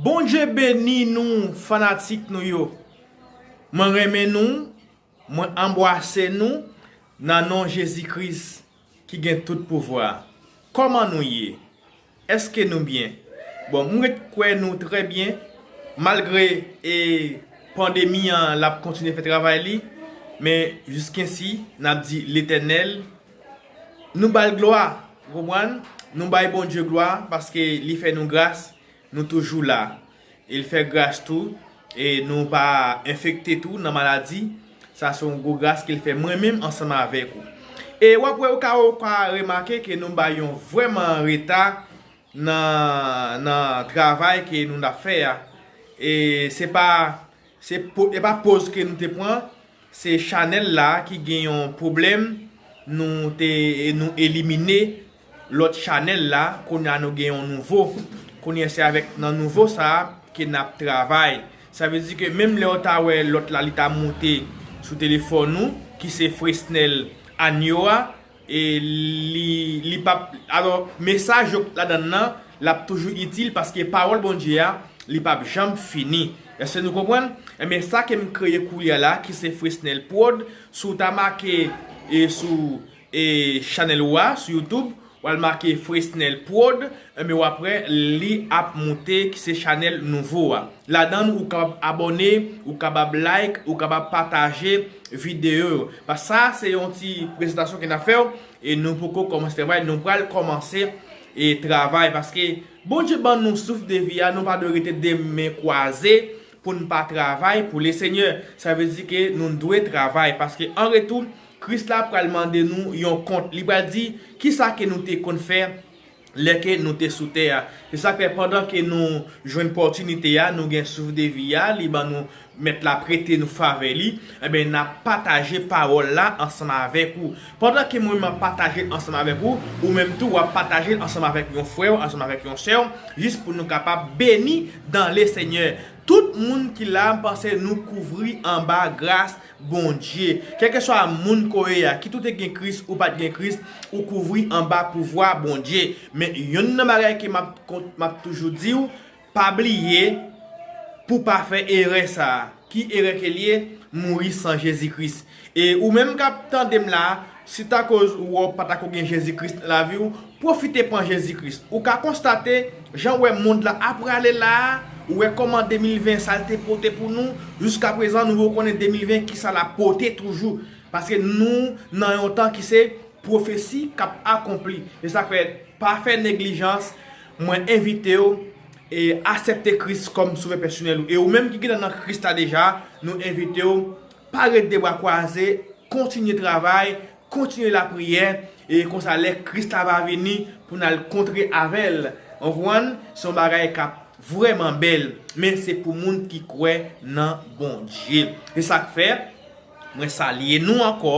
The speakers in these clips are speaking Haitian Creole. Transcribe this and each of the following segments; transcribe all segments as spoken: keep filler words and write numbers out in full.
Bondye beni nou, fanatik nou yo. Mwen renmen nou, mwen anbwase nou nan non Jezi Kris ki gen tout pouvwa. Kòman nou ye? Èske nou byen? Bon, mwen ret kwè nou trè byen, malgre e pandemi an l ap kontinye fè travay li, men jiskensi n ap di Letènèl, nou ba l glwa, ou konprann? Nou bay Bondye glwa paske li fè nou gras, nou toujou la. E l fè gras tou, e nou pa enfekte tou nan maladi. Sa se yon gwo gras ke l fè mwen menm ansanm avèk ou. E w ap wè ou ka, ou ka remake ke nou bay yon vrèman reta nan, nan travay ke nou ap fè a. E se pa, se po, e pa poz ke nou te pran, se chanèl la ki gen yon pwoblèm, nou te, nou elimine lòt chanèl la, kounye a nou gen yon nouvo. Kounye a se avèk nan nouvo sa a ke n ap travay. Sa vle di ke menm lè w ta wè lòt la li ta moute sou telefòn ou, ki se Fresnel Anyo a, e li, li p ap, alò, mesaj yo ladan l nan, l ap toujou itil paske pawòl Bondye a, li p ap janm fini. Èske nou konprann? Enben, sa ke m kreye koulye a la, ki se Fresnel Prod, si w ta make e sou e chanèl ou a, sou YouTube, w al make Fresnel Prod, enben w ap wè li ap moute, ki se chanèl nouvo a. Ladan l, ou kapab abòne, ou kapab like, ou kapab pataje videyo yo. Paske sa se yon ti prezantasyon ke n ap fè w, e nou poko kòmanse travay, nou pral kòmanse e travay. Paske Bondye ban nou souf de vi a, nou pa dwe rete de men kwaze pou n pa travay pou Lesenyè. Sa vle di ke nou dwe travay, paske an retou, Kris la pral mande nou yon kont. Li pral di, kisa ke nou te konn fè lè ke nou te sou tè a? Se sa k fè pandan ke nou jwenn pòtinite a, nou gen souf de vi a, li ban nou, Mèt la prete nou favè li, enben, n ap pataje pawòl la ansanm avèk ou. Pandan ke mwen menm m ap pataje l ansanm avèk ou, ou menm tou w ap pataje l ansanm avèk yon frè w, ansanm avèk yon sè w, jis pou nou kapab beni dans le Seigneur. Tout moun ki la, m panse nou kouvri anba gras Bondye. Kèlkeswa moun ke w ye a, kit ou te gen Kris ou pa t gen Kris, ou kouvri anba pouvwa Bondye. Men youn nan bagay ke m ap kont-, m ap toujou di w, pa bliye pou pa fè erè sa a. Ki erè ke l ye? Mouri san Jezi Kris. E ou menm k ap tande m la, si ta koz ou wè w pa ta ko gen Jezi Kris nan lavi w, pwofite pran Jezi Kris. Ou ka konstate, jan w wè mond la ap prale la a, ou wè kòman de mil ven sa l te pote pou nou, jiskaprezan nou poko konnen de mil ven kisa l ap pote toujou. Paske nou nan yon tan ki se pwofesi k ap akonpli. E sa k fè, pa fè neglijans, mwen envite w e aksepte Kris kòm Sovè pèsonèl ou. E ou menm ki gentan nan Kris la deja, nou envite w, pa ret de bra kwaze, kontinye travay, kontinye lapriyè, e konsa lè Kris la va vini pou n al kontre avè l. Ou konprann? Se yon bagay k ap vrèman bèl, men se pou moun ki kwè nan Bondye. Se sa k fè, mwen salye nou ankò,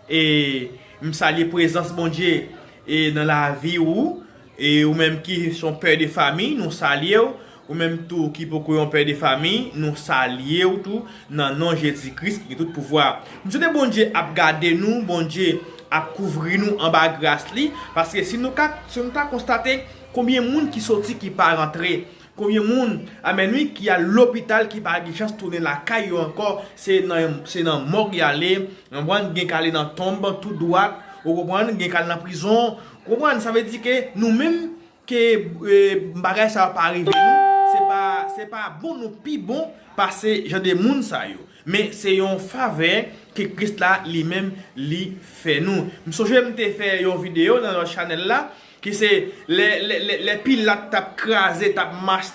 e m salye prezans Bondye e nan lavi ou, e ou menm ki se yon pè de fanmi, nou salye w, ou menm tou ki poko yon pè de fanmi, nou salye w tou nan non Jezi Kris ki gen tout pouvwa. M swete Bondye ap gade nou, Bondye ap kouvri nou anba gras li, paske si nou ka, si nou ta konstate konbyen moun ki soti ki pa rantre, konbyen moun, amèn wi, ki al lopital, ki pa gen chans tounen lakay yo ankò, se nan, se nan mòg y ale, ou konprann, gen k ale nan tonb tou dwat, ou konprann, gen k al nan prizon, ou konprann, sa vle di ke nou menm ke, e, bagay sa yo pa rive nou, se pa, se pa bon nou pi bon pase jan de moun sa yo. Men se yon favè ke Kris la li menm li fè nou. M sonje m te fè yon videyo nan lòt chanèl la, ki se lè, lè, lè, lè Pilat t ap kraze, t ap mas-,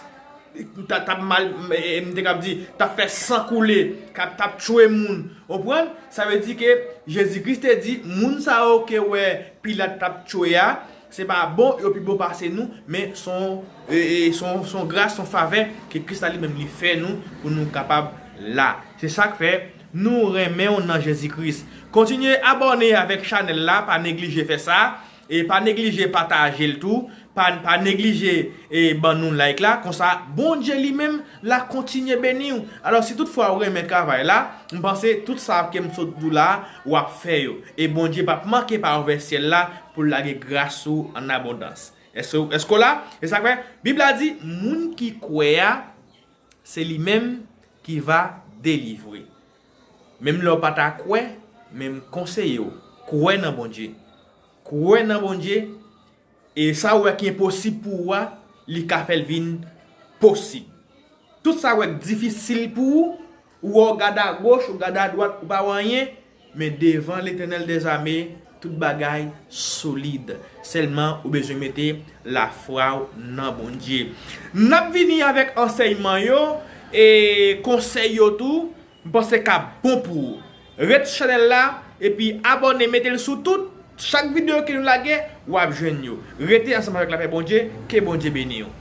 t ap, t ap mal, e, m te kab di, t ap fè san koule, k ap, t ap tchwe moun. Ou konprann? Sa vle di ke Jezi Kris te di, moun sa yo ke w wè Pilat t ap tchwe a, se pa bon, yo pi bon pase nou, men se yon, e, e, se yon, se yon gras, se yon favè ke Kris la li menm li fè nou pou nou kapab la. Se sa k fè nou renmen w nan Jezi Kris. Kontinye abòne avèk chanèl la, pa neglije fè sa. E pa neglije pataje l tou, pa, pa neglije e ban nou like la, konsa Bondye li menm l a kontinye beni w. Alò, si toutfwa ou renmen travay la, m panse tout sa ke m sot di w la, w ap fè yo. E Bondye p ap manke pa ouvè syèl la pou l lage gras sou w an abondans. Èske èske w la? E sa k fè Bib la di, moun ki kwè a, se li menm ki va delivre. Menm lè w pa ta kwè, men m konseye w, kwè nan Bondye. Kwè nan Bondye, e sa w wè ki enposib pou ou a, li ka fè l vin posib. Tout sa w wè k difisil pou ou, ou wè w gade agoch, ou gade adwat, ou pa wè anyen, men devan Letènèl dèzame, tout bagay solid. Sèlman ou bezwen mete lafwa w nan Bondye. N ap vini avèk ansèyman yo e konsèy yo tou, m panse k ap bon pou ou. Ret sou chanèl la, epi abòne, mete l sou tout. Chak videyo ke nou lage, w ap jwenn yo. Rete ansanm avèk lapè Bondye, ke Bondye beni w.